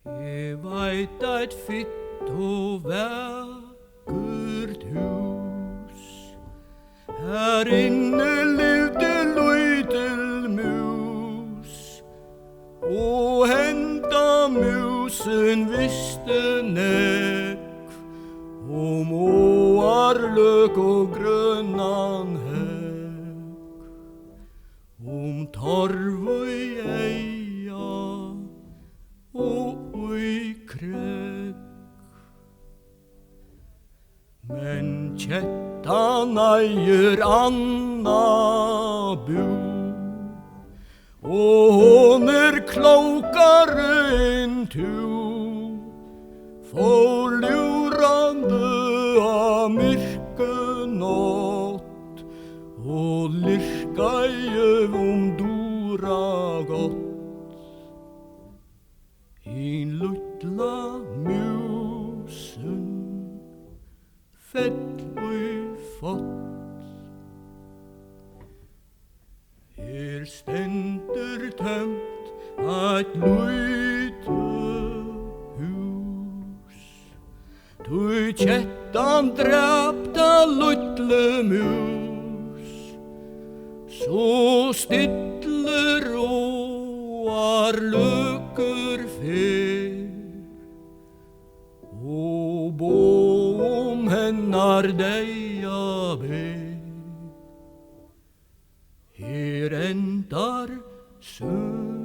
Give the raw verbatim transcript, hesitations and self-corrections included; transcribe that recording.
Eg veit eitt fitt og vakurt hús. Har inni livdi lítil mús, og henda músin visti nógv um áarløk og grønan hegg, um torv í eyga og í krógv. Men kettan eigur annað bú, og hon er klókari enn tú. Fór lúrandi á myrku nátt og lirkaði um duragátt. Hin lítla músin fell í fátt. Her stendur tómt eitt lítið hús, tí kettan drap ta lítlu mús. So stillur áarløkur fer, og boð um hennar deyða ber. Her endar søgan.